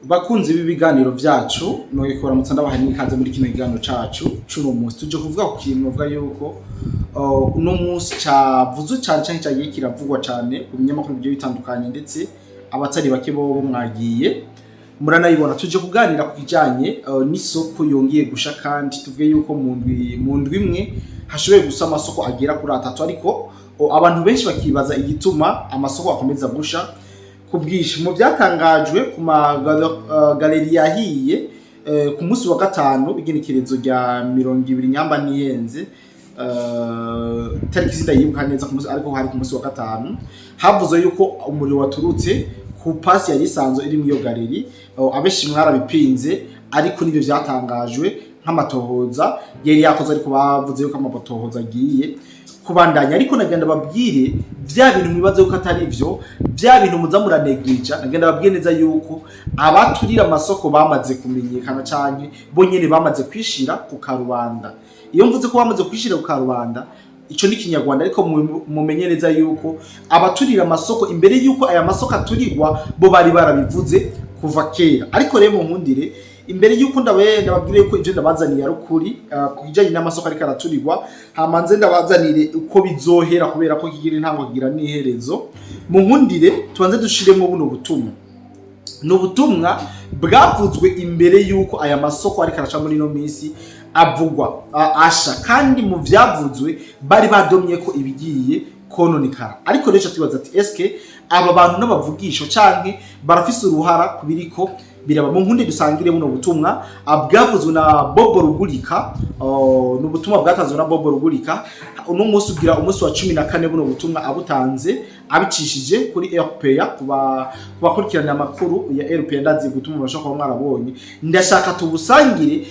Bakunzi b'ibiganiro vyacu, nongeye kubaramutsa, ndabaha n'ikaze muri kino kiganiro cacu c'uno munsi. Tuje kuvuga ku kintu bavuga yuko uno munsi cavuzwe cane canke cagiye kiravugwa cane ku binyamakuru bigiye bitandukanye, ndetse abatari bake bobo mwagiye muranayibona. Tuje kuganira ku kijanye n'isoko yongeye gusha, kandi tuvuge yuko mu ndwi imwe hashoboye gusa amasoko agera kuri atatu, ariko abantu benshi bakibaza igituma amasoko akomeza gusha ku bwinshi. Mu byatangajwe ku magaleries yahiye ku munsi wa gatanu, igenekerezo rya 20 nyamba niyenze, tariki sindayibuka neza ku munsi, ariko hari ku munsi wa gatanu, havuzwe yuko umuriro waturutse ku pasi yari isanzwe iri muri iyo galerie. Abenshi mwarabipinze, ariko nivyo vyatangajwe nk'amatohoza yari yakoze, ariko bavuze yuko amatohoza agiye kubandanya. Ariko nagenda babwire vya bintu mwibaza yuko atari vyo, vya bintu muza muranegirija, nagenda babwire neza yuko abaturira amasoko bamaze kumenyekana canke bo nyene bamaze kwishira ku karubanda. Iyo mvuze ko bamaze kwishira ku karubanda, ico ni Kinyarwanda, ariko mumenye neza yuko abaturira amasoko, imbere yuko aya masoko aturirwa, bo bari barabivuze kuva kera. Ariko rero munkundire, imbere yuko ndababwire yuko ivyo ndabazaniye ari ukuri ku kijanye n'amasoko ariko araturirwa, hamanze ndabazanire uko bizohera, kubera ko kigira intango kigira n'iherezo. Munkundire tubanze dushiremo buno butumwa. Ni ubutumwa bwavuzwe imbere yuko aya masoko ariko araca muri ino minsi avugwa asha, kandi mu vyavuzwe bari badomye ko ibigiye kononekara. Ariko rero tubaza ati: eske aba bantu n'abavugisho canke barafise uruhara ku biriko biraba? Mu nkunde dusangire buno butumwa bwavuzwe na Bobo Rugurika. Ni ubutumwa bwatanzwe na Bobo Rugurika. Uno munsi ugira umunsi wa 14 buno butumwa abutanze abicishije kuri RPA. Kuba kubakurikirana amakuru ya RPA, ndazi gutuma mubasha kuba mwarabonye. Ndashaka tubusangire,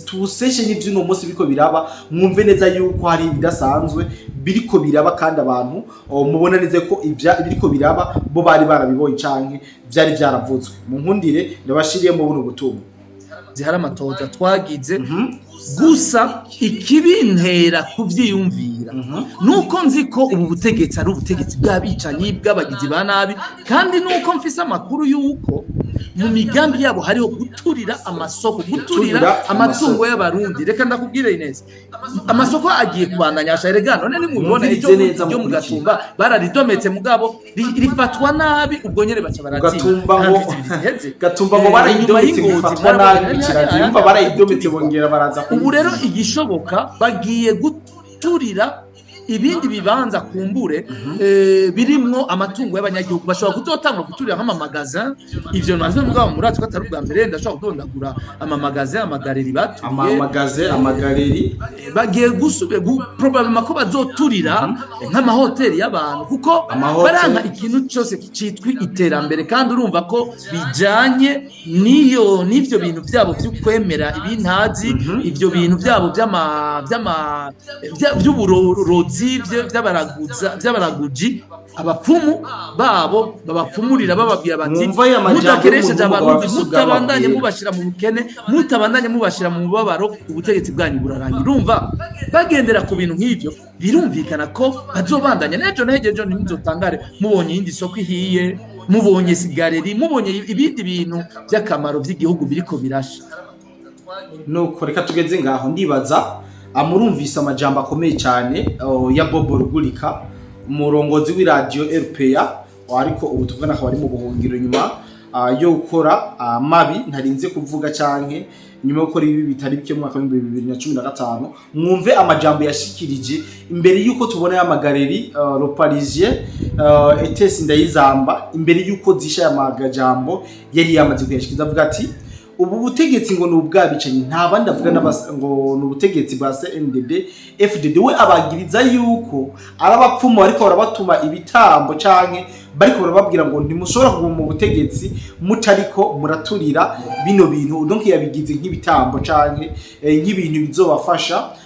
tubuseshe n'ivy'uno munsi biriko biraba, mwumve neza yuko hari ibidasanzwe biriko biraba, kandi abantu mubona neza ko ibiriko biraba bo bari barabibonye canke vyari vyaravuzwe. Mu nkundire ndabashiriyemo buno butumwa. Zihari amatohoza twagize. Gusa ikibintera kuvyiyumvira nuko nzi ko ubu butegetsi ari ubutegetsi bw'abicanyi, bw'abagizi ba nabi, kandi nuko mfise amakuru y'uko mu migambi yabo hariho guturira amasoko, guturira Guturira amatungo amasoko. y'Abarundi. Reka ndakubwire neza, amasoko agiye kubandanya asha. Erega none nimubibona ejo Mwumvirize neza, ryo mu mukurikire. Gatumba bararidometse, mugabo rifatwa nabi, ubwo nyene baca baratsinda. Gatumba ngo Nta ndwi 2 ziheze. Gatumba ngo Inyuma barayidometse ngo y'Ingozi ifatwa mwarabonye nabi, ayandi kirazira. Yumva barayidometse, bongera baraza. Ubu rero igishoboka, bagiye guturira ibindi bibanza kumbure birimwo amatungo y'abanyagihugu. Bashobora kuzotangura guturira nk'amamagasins. Ivyo navyo mugabo murazi ko atari ubwa mbere. Ndashobora kudondagura amamagasins, amagaleries baturiye. Amamagasins, amagaleries. Bagiye gusubira probablement ko bazoturira nk'amahoteli y'abantu, kuko Amahoteli. baranka ikintu cyose citwa iterambere. Kandi urumva ko bijanye n'iyo n'ivyo bintu vyabo vyo kwemera ibintazi, ivyo bintu vyabo vy'ama vy'ama vy'uburozi, vy'abaraguza, vy'abaraguji, abapfumu babo babapfumurira, bababwira bati: Mwumva aya majambo mudakeresheje y'umuntu w'umugabo Abarundi, afise ubwanwa mutabandanye bwera. mubashira mu bukene, mutabandanye mubashira mu mubabaro, ubutegetsi bwanyu burarangira. Urumva bagendera ku bintu nk'ivyo, birumvikana ko bazobandanya n'ejo n'ejo ejo. Ntimuzotangare mubonye iyindi soko ihiye, mubonye galerie, mubonye ibindi bintu by'akamaro by'igihugu biriko birasha. Nuko reka tugeze ngaho. Ndibaza amurumvise amajambo akomeye cyane ya Bobo Rugurika, umurongozi w'iradiyo RPA, ariko ubu tuvugana akaba ari mu buhungiro nyuma yo gukora mabi ntarinze kuvuga, canke nyuma yo gukora ibi bitari bike mu mwaka wa 2015. Mwumve amajambo yashikirije imbere yuko tubona y'amagaleries Le Parisien, ETS Ndayizamba, imbere yuko zisha aya majambo yari yamaze kuyashikiza, avuga ati ubu butegetsi ngo ni ubwabicanyi. Nta bandi avuga ngo ni ubutegetsi bwa CNDD FDD. We abagiriza yuko ari abapfumu ariko barabatuma ibitambo, canke bariko barababwira ngo ntimushobora kuguma mu butegetsi mutariko muraturira bino bintu. Donc yabigize nk'ibitambo canke nk'ibintu bizobafasha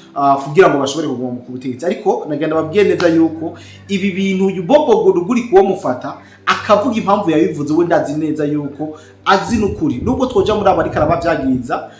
kugira ngo bashobore kuguma ku butegetsi. Ariko nagenda babwiye neza yuko ibi bintu uyu Bobo Rugurika uwo mufata akavuga impamvu yabivuze, we ndazi neza yuko azi n'ukuri. Nubwo twoja muri abo ariko arabavyagiriza,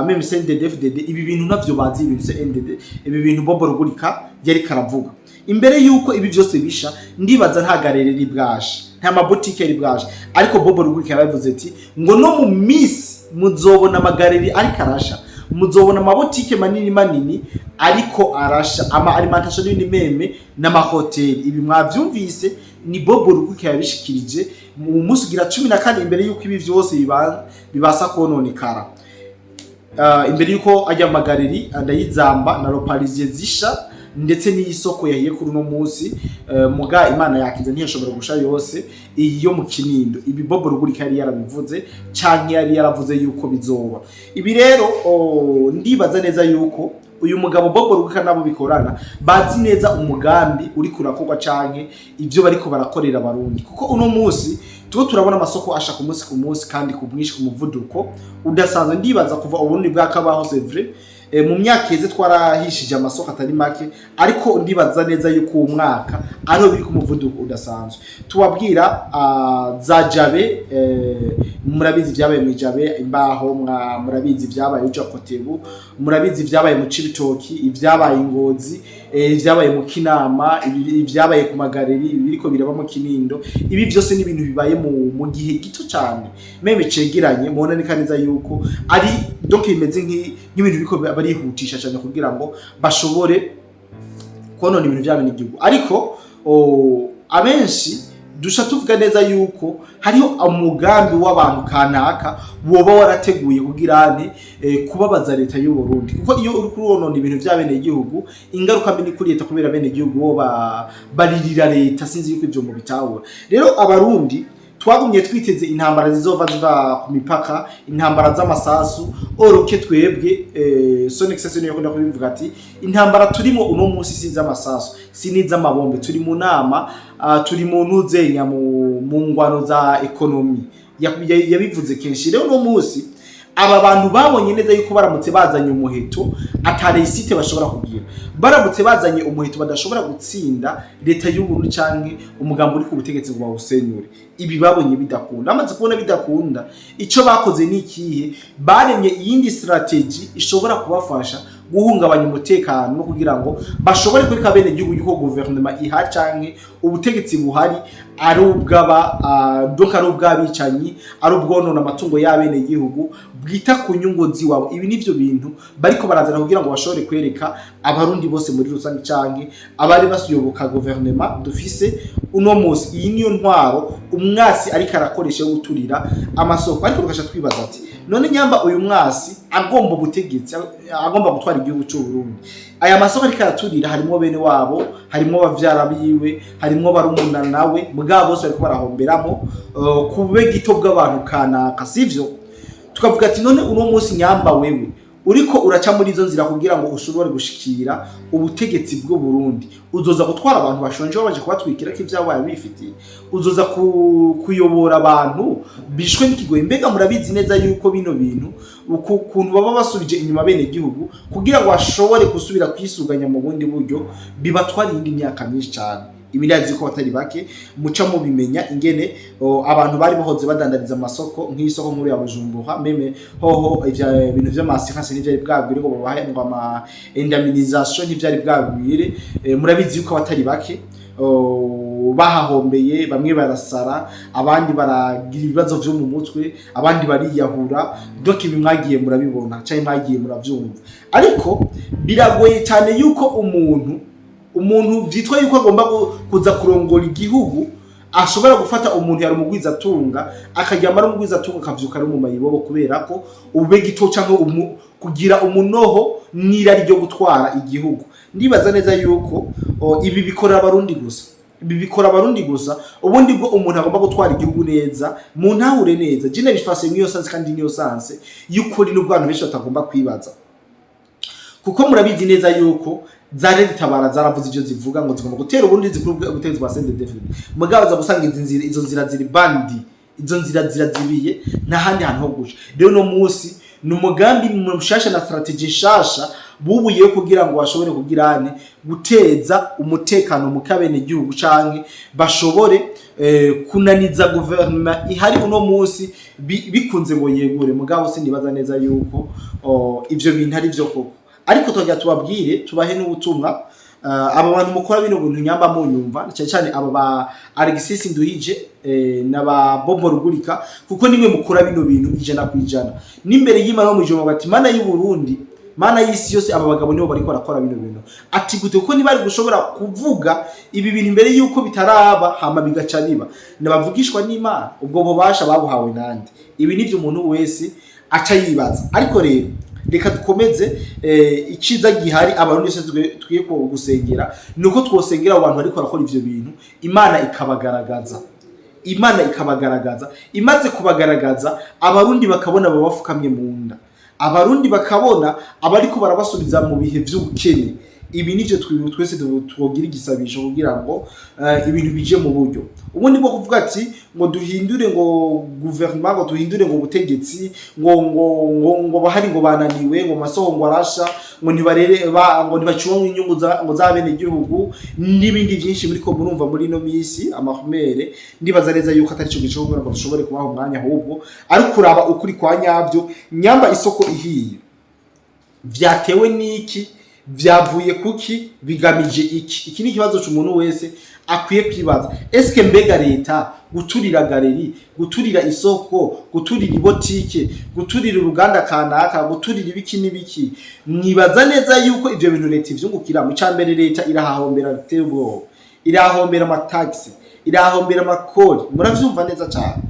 même CNDD FDD, ibi bintu navyo bazi, ibintu CNDD, ibi bintu Bobo Rugurika yariko aravuga. Imbere yuko ibi vyose bisha, ndibaza nta galerie iri bwashe, nta mabotike ari bwashe, ariko Bobo Rugurika yaravuze ati ngo no mu misi muzobona amagaleries ariko arasha, muzobona amabotike manini manini ariko arasha, ama alimentation n'ibindi, même n'amahoteli. Ibi mwavyumvise, ni Bobo Rugurika yabishikirije mu munsi ugira 14 imbere yuko ibi vyose bibasa kononekara, imbere yuko ajya mu magaleries ndayizamba na Le Parisien zisha, ndetse n'iyisoko yahiye kuri uno munsi. Muga Imana yakize, ntiyashobora gusha yose iyi yo mu Kinindo. Ibi Bobo Rugurika yari yarabivuze canke yari yaravuze yuko bizoba. Ibi rero ndibaza neza yuko uyu mugabo Bobo Rugurika nabo bikorana bazi neza umugambi uri kurakorwa canke ibyo bariko barakorera Abarundi, kuko uno munsi tuko turabona amasoko asha ku munsi ku munsi kandi ku bwinshi, ku muvuduko udasanzwe. Ndibaza kuva Uburundi bwakabaho, c'est vrai, mu myaka iheze twarahishije amasoko atari make, ariko ndibaza neza yuko uwo mwaka ariho biri ku muvuduko udasanzwe. Tubabwira za Jabe, murabizi vyabaye mu Jabe imbaho, murabizi vyabaye uja Kotebu, murabizi vyabaye mu Cibitoki, ivyabaye Ingozi, ivyabaye mu Kinama, ivyabaye ku magaleries, ibiriko biraba mu Kinindo. Ibi vyose ni ibintu bibaye mu gihe gito cyane, même cegeranye. Mubona ni neza yuko ari donc bimeze nk'ibintu biriko barihutisha cyane kugira ngo bashobore konona ibintu byabo n'igihugu. Ariko abenshi dusha tuvuga neza yuko hariho umugambi w'abantu kanaka woba warateguye kugira nte kubabaza leta y'u Burundi, kuko iyo uri kuronona ibintu vya bene igihugu, ingaruka mbi ni kuri leta, kubera bene igihugu bo baririra leta. Sinzi yuko ivyo mubitahura. Rero Abarundi twagumye twiteze intambara zizova ziva ku mipaka, intambara z'amasasu oroke. Twebwe son excellence niyo yakunda kubivuga ati intambara turimo uno munsi si iz'amasasu, si n'iz'amabombe. Turi mu nama, turi mu ntuzenya mu ngwano za économie. Yabivuze kenshi. Rero uno munsi aba bantu babonye neza yuko baramutse bazanye umuheto ata réussite bashobora kugira, baramutse bazanye umuheto badashobora gutsinda leta y'u Burundi canke umugambi uri ku butegetsi ngo bawusenyure. Ibi babonye bidakunda. Bamaze kubona bidakunda, ico bakoze ni ikihe? Baremye iyindi stratégie ishobora kubafasha guhungabanya umutekano no kugira ngo bashobore kwereka bene igihugu yuko guverinoma ihari canke ubutegetsi buhari ari ubw'aba donc ari ubw'abicanyi, ari ubwonona amatungo y'abene igihugu, bwita ku nyungu ziwabo. Ibi nivyo bintu bariko barazana kugira ngo bashobore kwereka Abarundi bose muri rusange canke abari basuyoboka guverinoma dufise uno munsi. Iyi niyo ntwaro umwasi ariko arakoresha yo guturira amasoko. Ariko tugaca twibaza ati none nyamba uyu mwasi agomba ubutegetsi, agomba gutwara igihugu cy'u Burundi, aya masoko ariko araturira harimwo bene wabo, harimwo bavyara biwe, harimwo barumuna nawe, mugabo bose bariko barahomberamo kube gito bw'abantu kanaka, sivyo? Tukavuga ati none uno munsi nyamba wewe uriko uraca muri izo nzira kugira ngo ushobore gushikira ubutegetsi bw'u Burundi, uzoza gutwara abantu bashonje baje kubatwikira ko ivyabo bifitiye? Uzoza kuyobora abantu bishwe n'ikigoyi? Mbega murabizi neza yuko bino bintu ukuntu baba basubije inyuma bene gihugu kugira ngo bashobore gusubira kwisuganya mu bundi buryo, bibatwara iyindi myaka myinshi cyane. Ibi ndazi ko batari bake muca mubimenya ingene abantu bari bahoze badandariza amasoko, nk'isoko nkuru ya Bujumbura, même hoho ivya bintu vy'amasirance ntivyari bwagwire ngo babahe ngo ama indemnisation, ntivyari bwagwire. Murabizi yuko abatari bake bahahombeye, bamwe barasara, abandi baragira ibibazo vyo mu mutwe, abandi bariyahura. Donc ibi mwagiye murabibona canke mwagiye muravyumva. Ariko biragoye cyane yuko umuntu vyitwa yuko agomba kuza kurongora igihugu ashobora gufata umuntu yari umugwizatunga, akaryama ari umugwizatunga, akavyuka ari mu mayibobo, kubera ko ube gito canke kugira umunoho n'irari ryo gutwara igihugu. Ndibaza neza yuko ibi bikora Abarundi gusa, ibi bikora Abarundi gusa. Ubundi bwo umuntu agomba gutwara igihugu neza, mu ntahure neza, jine bifase mw'iyo sens, kandi niyo sens y'ukuri, n'ubwo abantu benshi batagomba kwibaza, kuko murabizi neza yuko za Tabara zaravuze ivyo zivuga ngo zigomba gutera ubundi zikuru ubutegetsi bwa CNDD-FDD, mugabo baza gusanga izi nzira, izo nzira ziri bandi, izo nzira zirazibiye, nta handi hantu ho guca. Rero no munsi ni umugambi mushasha na stratégie nshasha bubuye kugira ngo bashobore kugirane guteza umutekano mu kabene igihugu canke bashobore kunaniza guverinoma ihari uno munsi bikunze ngo yegure. Mugabo sinibaza neza yuko ivyo bintu ari vyo koko. Ariko tukagira tubabwire, tubahe n'ubutumwa. Aba bantu mukora bino bintu, nyamba munyumva, cyane cyane aba ba Alexis Nduhije n'aba Bobo Rugurika, kuko nimwe mukora bino bintu 100%, n'imbere y'Imana no mu ijuru bati: "Mana y'u Burundi, Mana y'isi yose, aba bagabo nibo bariko barakora bino bintu." Ati gute? Kuko ntibari gushobora kuvuga ibi bintu imbere y'uko bitaraba, hama bigaca biba. Nabavugishwa n'Imana, ubwo bubasha babuhawe nande? Ibi nivyo umuntu wese aca yibaza. Ariko rero reka dukomeze. Iciza gihari, Abarundi bose twiye gusengera, ni uko twosengera abo bantu bariko barakora ivyo bintu, Imana ikabagaragaza. Imana ikabagaragaza, imaze kubagaragaza, Abarundi bakabona babafukamye mu nda, Abarundi bakabona abariko barabasubiza mu bihe vy'ubukene. Ibi nivyo twese twogira igisabisho kugira ngo ibintu bije mu buryo. Ubundi bwo kuvuga ati ngo duhindure ngo guverinoma, ngo duhindure ngo ubutegetsi, ngo bahari ngo bananiwe, ngo masoho ngo arasha, ngo ntibarere ngo ntibacunge inyungu ngo z'abene gihugu n'ibindi byinshi muri ko murumva muri ino misi amahumere. Ndibaza neza yuko atari cyo gice kugira ngo dushobore kubaha umwanya, ahubwo ari kuraba ukuri kwa nyabyo. Nyamba isoko ihiye, vyatewe n'iki? Vyavuye kuki? Bigamije iki? Iki ni ikibazo c'umuntu wese akwiye kwibaza. Eske mbega leta guturira galerie, guturira isoko, guturira ibotike, guturira uruganda kanaka, guturira ibiki n'ibiki, mwibaza neza yuko ivyo bintu leta ivyungukira? Mu cambere, leta irahahombera biteye ubwoba, irahahombera amatagisi, irahahombera amakori. Muravyumva neza cyane.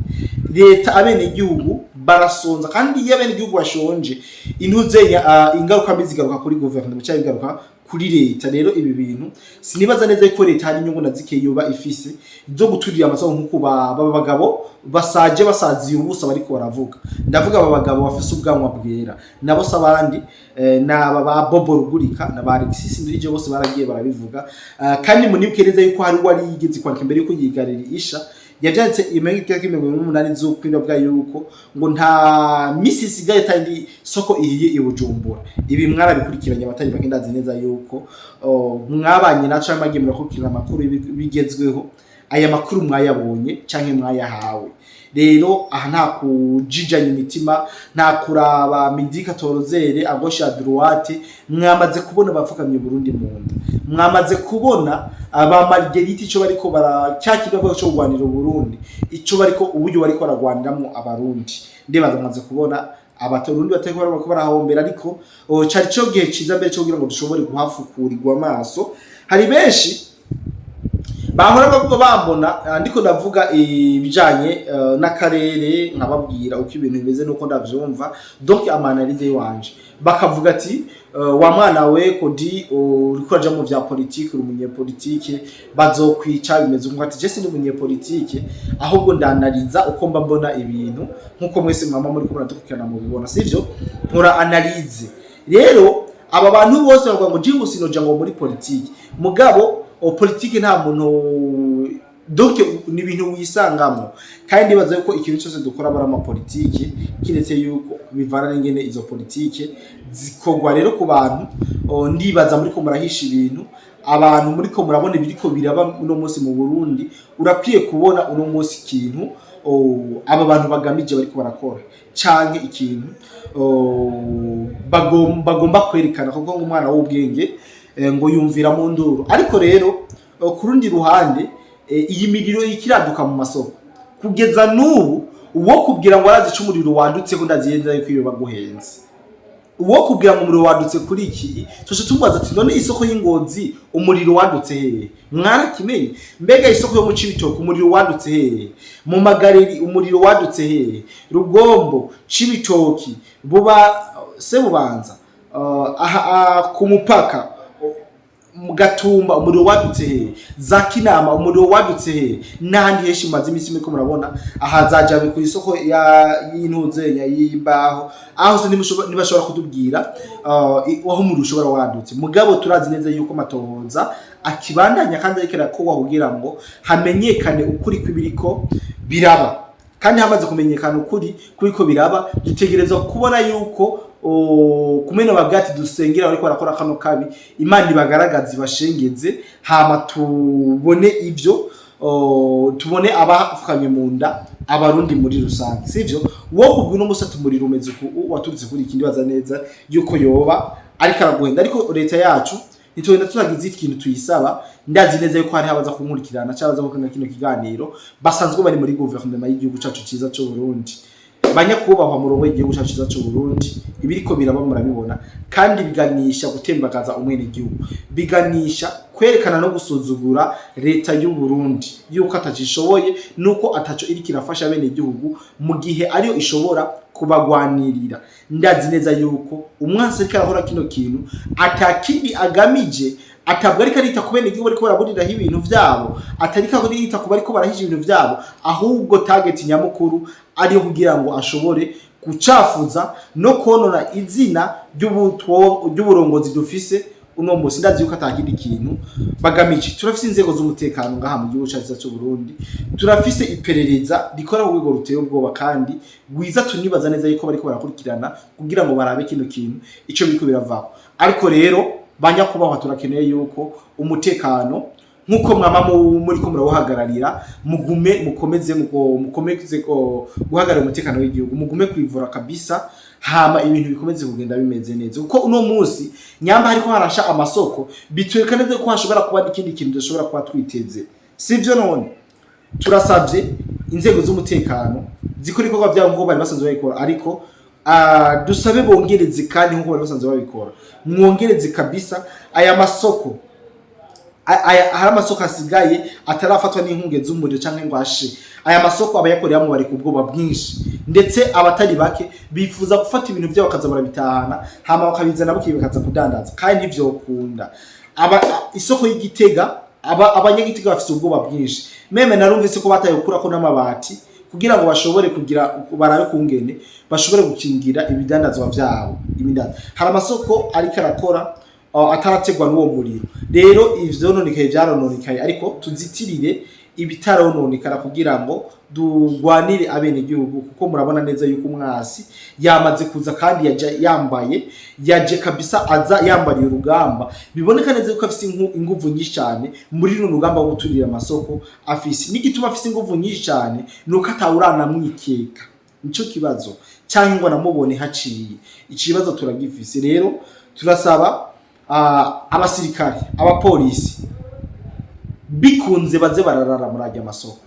Leta, abenegihugu barasonza, kandi iyo abenegihugu bashonje, intuzenya ingaruka mbi zigaruka kuri guverinoma cyangwa bigaruka kuri leta. Rero ibi bintu sinibaza neza ko leta hari inyungu na zike yoba ifise zo guturira amasoko nk'uko baba bagabo basaje basaziye ubusa bariko baravuga. Ndavuga aba bagabo bafise ubwanwa bwera, nabo se abandi, n'aba ba Bobo Rugurika na ba Alexis Nduhije, bose baragiye barabivuga. Kandi munibuke neza yuko hari wari yigeze kwandika imbere yuko yigarira isha, yavyanditse itariki 28 z'ukwindwi, avuga yuko ngo nta misi isigaye atari soko ihiye i Bujumbura. Ibi mwarabikurikiranye abatari bake, ndazi neza yuko mwabanye na canke mwagiye murakurikirana amakuru bigezweho. Aya makuru mwayabonye canke mwayahawe. Rero aha nta kujijanya imitima, nta kuraba midi quatorze à gauche à droite. Mwamaze kubona bapfukamye Burundi mu nda, mwamaze kubona aba Marguerite ico bariko bara cya kibazo cyo kurwanira Burundi, ico bariko, uburyo bariko baragwaniramwo Abarundi. Ndibaza mwamaze kubona Abatarundi batari bariko barahombera, ariko cari cyo gihe ciza mbere cyo kugira ngo dushobore kuhafukurirwa amaso. Hari benshi bahora bavuga bambona ndiko ndavuga ibijanye n'akarere, nkababwira uko ibintu bimeze nuko ndavyumva, donc ama analyse yiwanje, bakavuga ati: "Wa mwana we kodi uriko uraja mu vya politike, uri umunyepolitike, bazokwica." Bimeze nko ati: "Je sindi umunyepolitike, ahubwo ndanaliza uko mba mbona ibintu, nkuko mwese mwama muri ko muradukurikirana mubibona, sivyo? Nkora analyse." Rero aba bantu bose bavuga ngo jingo sinoja ngo muri politike, mugabo politike nta muntu, donc ni ibintu wisangamo. Kandi ndibaza yuko ikintu cyose dukora aba ari amapolitike, kiretse yuko bivana n'ingene izo politike zikorwa. Rero ku bantu, ndibaza muri ko murahisha ibintu, abantu muri ko murabona ibiriko biraba uno munsi mu Burundi, urakwiye kubona uno munsi ikintu aba bantu bagamije bariko barakora, canke ikintu bagomba kwerekana, kuko ngo umwana w'ubwenge ngo yumvira mu nduru. Ariko rero ku rundi ruhande, iyi miriro ikiraduka mu masoko kugeza n'ubu, uwo kubwira ngo arazi ico umuriro wadutse ko ndaziyenza yuko iyo baguhenze. Uwo kubwira ngo umuriro wadutse kuri iki, tuce tumubaza ati: "None isoko y'Ingozi umuriro wadutse hehe? Mwarakimenye? Mbega isoko yo mu Cibitoke umuriro wadutse hehe? Mu Magareri umuriro wadutse hehe? Rugombo, Cibitoki, buba se Bubanza, aha ku mupaka mu Gatumba umuriro wadutse hehe? Za Kinama umuriro wadutse hehe?" N'ahandi henshi mumaze iminsi muriko murabona aha zajabe ku isoko ya y'intuzenya y'imbaho, aho se ntibashobora kutubwira aho umuriro ushobora wadutse? Mugabo turazi neza yuko amatohoza akibandanya kandi ariko arakorwa kugira ngo hamenyekane ukuri kw'ibiriko biraba. Kandi hamaze kumenyekana ukuri kuriko biraba, dutegerezwa kubona yuko kumena babwira ati dusengera bariko barakora kano kabi, Imana ibagaragaze, ibashengeze, hama tubone ivyo tubone abafukanye mu nda Abarundi muri rusange, sivyo? Wo kubwira uno musi ati umuriro umeze uku, waturutse kuri iki, ndibaza neza yuko yoba ariko araguhenda. Ariko leta yacu Ntitugenda tutagize ikintu tuyisaba. Ndazi neza yuko hariho abaza kunkurikirana cyangwa abaza gukunda kino kiganiro basanzwe bari muri guverinoma y'igihugu cacu ciza c'u Burundi. Banyakubahwa murongo y'igihugu cacu ciza c'u Burundi, ibiriko biraba murabibona, kandi biganisha gutembagaza umwenegihugu, biganisha kwerekana no gusuzugura leta y'u Burundi yuko atacishoboye, nuko ataco iriko irafasha bene igihugu mu gihe ariyo ishobora kubagwanirira. Ndazi neza yuko umwansi ariko arakora kino kintu atakindi agamije, atabwo ariko arita ku bene igihugu bariko baraburiraho ibintu vyabo, atariko arita ku bariko barahisha ibintu vyabo, ahubwo target nyamukuru ariyo kugira ngo ashobore gucafuza no konona izina ry'uburongozi dufise uno munsi. Ndazi yuko atakindi kintu bagamije. Turafise inzego z'umutekano ngaha mu gihugu cyacu cy'u Burundi, turafise iperereza rikora ku rwego ruteye ubwoba kandi rwiza. Tunibaza neza yuko bariko barakurikirana kugira ngo barabe kino kintu ico biriko biravaho. Ariko rero banyakubahwa, turakeneye yuko umutekano, nk'uko mwama muriko murawuhagararira, mugume mukomeze mukomeze guhagararira umutekano w'igihugu, mugume kwivura kabisa, hama ibintu bikomeze kugenda bimeze neza. Kuko uno munsi nyamba hariko harasha amasoko, bitwereka neza ko hashobora kuba n'ikindi kintu dushobora kuba twiteze, sivyo? None turasavye inzego z'umutekano zikora ibikorwa byabo nk'uko bari basanzwe babikora, ariko dusabe bongereze kandi nk'uko bari basanzwe babikora, mwongereze kabisa aya masoko. Hari amasoko asigaye atarafatwa n'inkunge z'umuriro canke ngo ashe. Aya masoko abayakoreramo bari ku bwoba bwinshi, ndetse abatari bake bifuza gufata ibintu vyabo bakaza barabitahana, hama bakabizana bukeye bakaza kudandaza, kandi ntivyokunda. Isoko y'Igitega, abanyagitega bafise ubwoba bwinshi. Même narumvise ko bataye gukurako n'amabati kugira ngo bashobore kugira barabe kungene bashobore gukingira ibidandazwa vyabo. Ibidandazwa, hari amasoko ariko arakora atarategwa n'uwo muriro. Rero ivyononekaye vyarononekaye, ariko tuzitirire ibitarononekara kugira ngo dugwanire abenegihugu, kuko murabona neza yuko umwasi yamaze kuza kandi yaje yambaye, yaje kabisa aza yambariye urugamba. Biboneka neza yuko afise inguvu nyinshi cyane muri runo rugamba rwo guturira amasoko afise. N'igituma afise inguvu nyinshi cyane nuko atawuranamwikeka, nico kibazo, cyangwa ngo namubone haciye. Ikibazo turagifise. Rero turasaba abasirikare, abapolisi, bikunze baze bararara muri ajya masoko,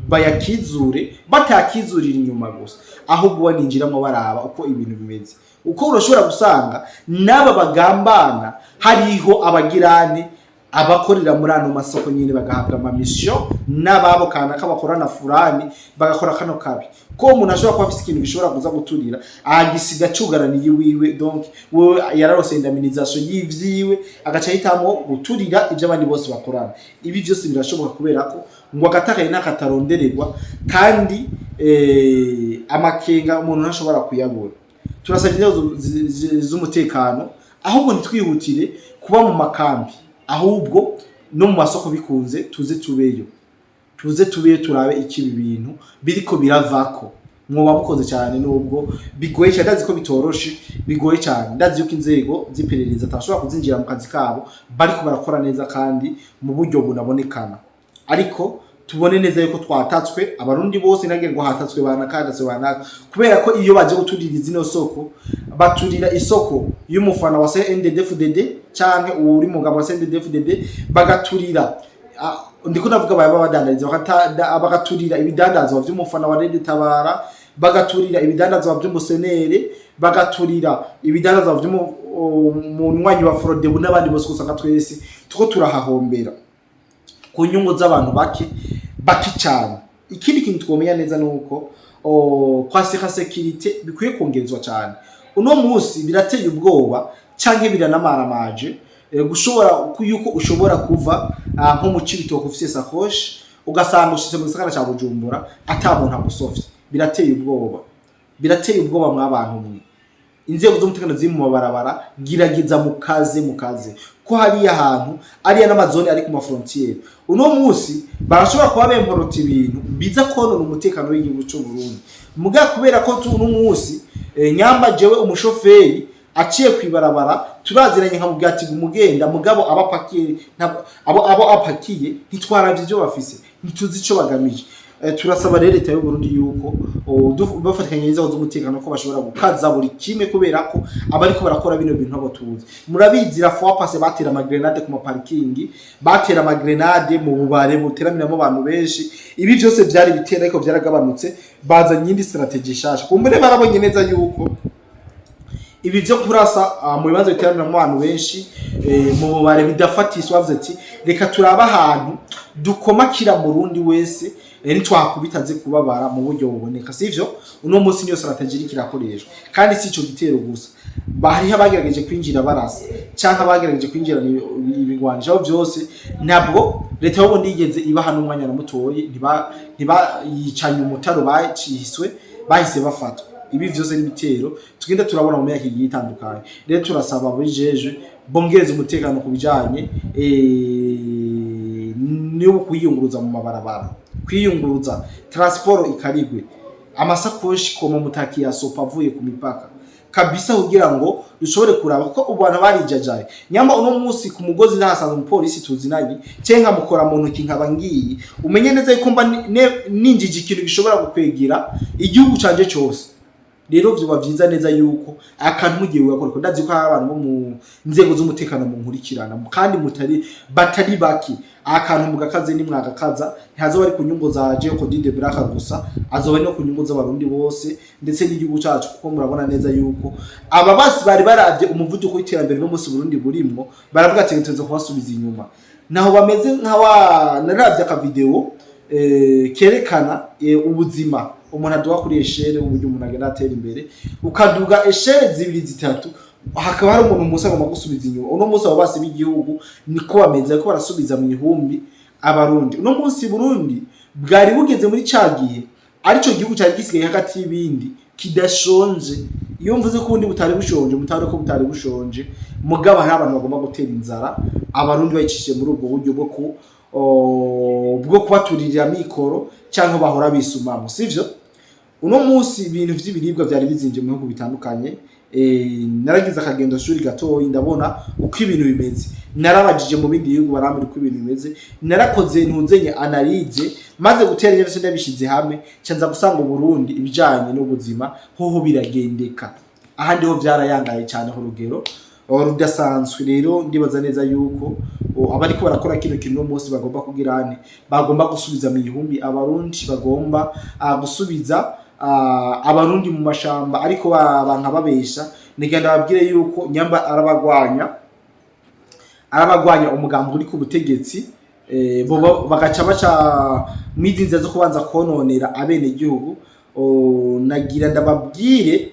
bayakizure, batakizurira inyuma gusa, ahubwo baninjiramo baraba uko ibintu bimeze. Uko urashobora gusanga n'aba bagambana hariho abagirane, abakorera muri ano masoko nyine bagahabwa ama mission n'ababo kanaka bakorana furani, bagakora kano kabi, ko umuntu ashobora kuba afise ikintu gishobora kuza guturira agisiga cugaraniye iwiwe. Donc wewe yararose indemnisation y'ivyiwe, agaca ahitamwo guturira ivyo abandi bose bakorana. Ibi vyose birashoboka, kubera ko ngo agatakaye n'akatarondererwa, kandi amakenga umuntu ntashobora kuyabura. Turasabye inzego z'umutekano ahubwo ntitwihutire kuba mu makambi, ahubwo no mu masoko bikunze tuze tubeyo, tuze tubeyo turabe iki ibi bintu biriko biravako. Mwoba mukoze cyane, nubwo bigoye cyane. Ndazi ko bitoroshe, bigoye cyane. Ndazi yuko inzego z'iperereza atashobora kuzinjira mu kazi kabo bariko barakora neza kandi mu buryo bunabonekana, ariko tubone neza yuko twatatswe, Abarundi bose. Nage ngo hatatswe banaka, hatatswe banaka, kubera ko iyo baje guturira zino soko, baturira isoko y'umufana wa CNDD-FDD canke uri mugabo wa CNDD-FDD, bagaturira ndiko ndavuga baba badandariza, bagaturira ibidandazwa vy'umufana wa Red Tabara, bagaturira ibidandazwa vy'umusenere, bagaturira ibidandazwa vy'umunywanyi wa Frodebu n'abandi bose. Usanga twese tuko turahahombera ku nyungu z'abantu bake bake cyane. Ikindi kintu twomenya neza ni uko kwasika sécurité bikwiye kongerezwa cyane. Uno munsi birateye ubwoba canke biranamaramaje gushobora yuko ushobora kuva nko mu Cibitoke ufise sacoche, ugasanga ushitse mu gisagara ca Bujumbura ata muntu agusofye. Birateye ubwoba, birateye ubwoba mwabantu mwe. Inzego z'umutekano ziri mu mabarabara, gerageza mukaze, mukaze, ko hariya hantu ariya n'amazone ari ku ma frontières, uno munsi barashobora kuba bemporota ibintu biza konona umutekano w'igihugu c'u Burundi. Muga kubera ko uno munsi nyamba jewe umushoferi aciye kwibarabara turaziranye, nkamubwira ati umugenda, mugabo abapakiye abo apakiye ntitwaravye ivyo bafise, ntituzi ico bagamije. Turasaba rero leta y'u Burundi yuko bafatikanye n'inzego z'umutekano ko bashobora gukaza buri kimwe, kubera ko abariko barakora bino bintu abo tuzi. Murabizi, la fois passée batera amagrenade ku maparikingi, batera amagrenade mu bubare buteramiramo abantu benshi. Ibi vyose vyari bitera, ariko vyaragabanutse, bazanye iyindi stratégie nshasha. Kumbure barabonye neza yuko ibi vyo kurasa mu bibanza biteraniramo abantu benshi, mu bubare bidafatiswa. Bavuze ati: "Reka turabe ahantu dukomakira murundi wese, nitwakubita aze kubabara mu buryo buboneka." Sivyo? Uno munsi niyo stratégie iriko irakoreshwa. Kandi si ico gitero gusa, hariho abagerageje kwinjira barasa canke abagerageje kwinjira ibigwanisho. Aho vyose ntabwo leta y'Uburundi yigeze ibaha n'umwanya na mutoyi, ntibayicanye umutaro, baciswe bahise bafatwa. Ibi vyose n'ibitero tugenda turabona mu myaka igiye itandukanye. Rero turasaba ababijejwe bongereza umutekano ku bijanye no kwiyunguruza mu mabarabara, kwiyunguruza, transport ikarigwe, amasakoshi koma mutaki ya sopa avuye ku mipaka kabisa, kugira ngo dushobore kuraba ko abantu barijajaye. Nyamba uno munsi ku mugozi ndahasanze umupolisi tuzinanye, canke nkamukora mu ntoki nkaba ngiye, umenye neza yuko mba ninjije ikintu gishobora gukwegera igihugu canje cose. Rero vyoba vyiza neza yuko akantu mugiye gukora, ko ndazi ko hari abantu bo mu nzego z'umutekano mu nkurikirana kandi mutari batari baki, akantu mugakaze. Nimwagakaza, ntihazoba ari ku nyungu za Jeko Dide Braka gusa, azoba ari no ku nyungu z'Abarundi bose ndetse n'igihugu cacu, kuko murabona neza yuko aba basi bari baravye umuvuduko w'iterambere no munsi Burundi burimwo, baravuga ati: "Tuza kubasubiza inyuma." Naho bameze nka wa naravye akavideo kerekana ubuzima umuntu aduha kuri échelle, uburyo umuntu agenda atera imbere, ukaduga échelle zibiri, zitatu, hakaba hari umuntu musa agomba gusubiza inyuma. Uno munsi abo basi b'igihugu niko bameze, ko barasubiza mu ihumbi Abarundi. Uno munsi Burundi bwari bugeze muri ca gihe arico gihugu cari gisigaye hagati y'ibindi kidashonje. Iyo mvuze ko ubundi butari bushonje, mutari ko butari bushonje, mugabo hari abantu bagomba gutera inzara Abarundi bayicishije muri ubwo buryo bwo kubaturira mikoro cyangwa bahora bisumamo. Sivyo? Uno munsi ibintu vy'ibiribwa vyari bizimvye mu bihugu bitandukanye. Naragize akagendo shuri gatoyi, ndabona uko ibintu bimeze. Narabajije mu bindi bihugu, barambwira uko ibintu bimeze. Narakoze ntuzenye analyse, maze gutera byose ndabishize hamwe, nza gusanga Uburundi ibijanye n'ubuzima hoho biragendeka, ahandi ho vyarayangaye cyane ku rugero rudasanzwe. Rero ndibaza neza yuko abariko barakora kino kintu uno munsi bagomba kugira ane, bagomba gusubiza mu ihumbi Abarundi, bagomba gusubiza Abarundi mu mashamba, ariko banka babesha. Nigenda babwire yuko nyamba arabagwanya umugambi uri ku butegetsi, bo bagaca baca mwizi nzira zo kubanza kononera abenegihugu. Nagira ndababwire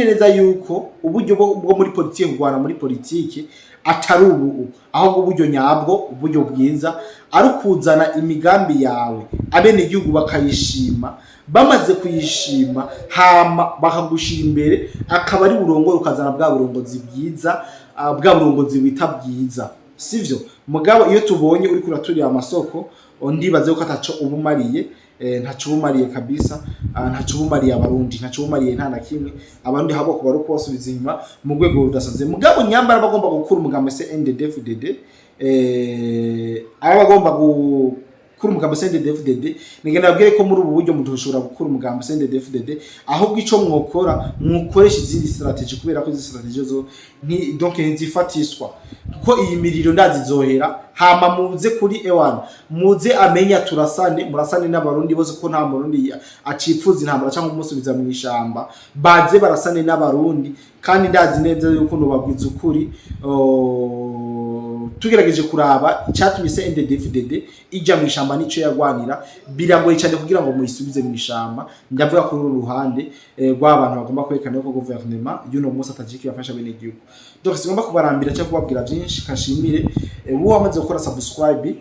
neza yuko uburyo bwo muri politiki, kurwana muri politiki, atari ubu, ahubwo uburyo nyabwo, uburyo bwiza, ari ukuzana imigambi yawe, abenegihugu bakayishima. Bamaze kuyishima, hama bakagushira imbere, akaba ari burongore, ukazana bwa burongozi bwiza, bwa burongozi bita bwiza. Sivyo? Mugabo iyo tubonye uriko uraturira amasoko, ndibaze ko ataco ubumariye, ntaco ubumariye kabisa, ntaco ubumariye Abarundi, ntaco ubumariye nta na kimwe Abarundi, habo kuba ari kubasubiza inyuma mu rwego rudasanzwe. Mugabo nyambara bagomba gukura umugambi CNDD-FDD, aba bagomba gukura umugambi CNDD-FDD, nigenda babwire ko muri ubu buryo mutoshobora gukura umugambi CNDD-FDD. Ahubwo ico mwokora, mukoresha izindi stratégie, kubera ko izi stratégie zo nti donc ntizifatiswa, kuko iyi miriro ndazi izohera. Hama muze kuri ewan, muze amenya turasane, murasane n'Abarundi bose, ko nta Murundi acipfuza intambara cyangwa umusubiza mu ishamba. Baze barasane n'Abarundi. Kandi ndazi neza yuko nobabwiza ukuri, tugerageje kuraba icyatumye CNDD-FDD ijya mu ishamba nico yagwanira, biragoye cyane kugira ngo muyisubize mu ishamba. Ndavuga kuri uru ruhande rw'abantu bagomba kwerekana ko guverinoma y'uno munsi atajiki bafasha bene igihugu. Donc sigomba kubarambira cyangwa kubabwira byinshi. Kashimire wowe wamaze gukora subscribe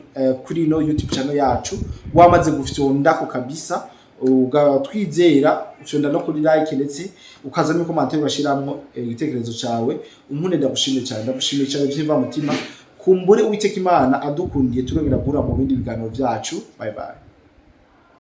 kuri ino YouTube channel yacu, wamaze gufyondako kabisa, ugatwizera, ufyonda no kuri like, ndetse ukaza no commentaire ugashiramwo igitekerezo cawe. Unkune ndagushimiye cyane, ndagushimiye cyane byimva mutima. Kumbure Uwiteka Imana adukundiye turongera guhura mu bindi biganiro byacu. Bye bye.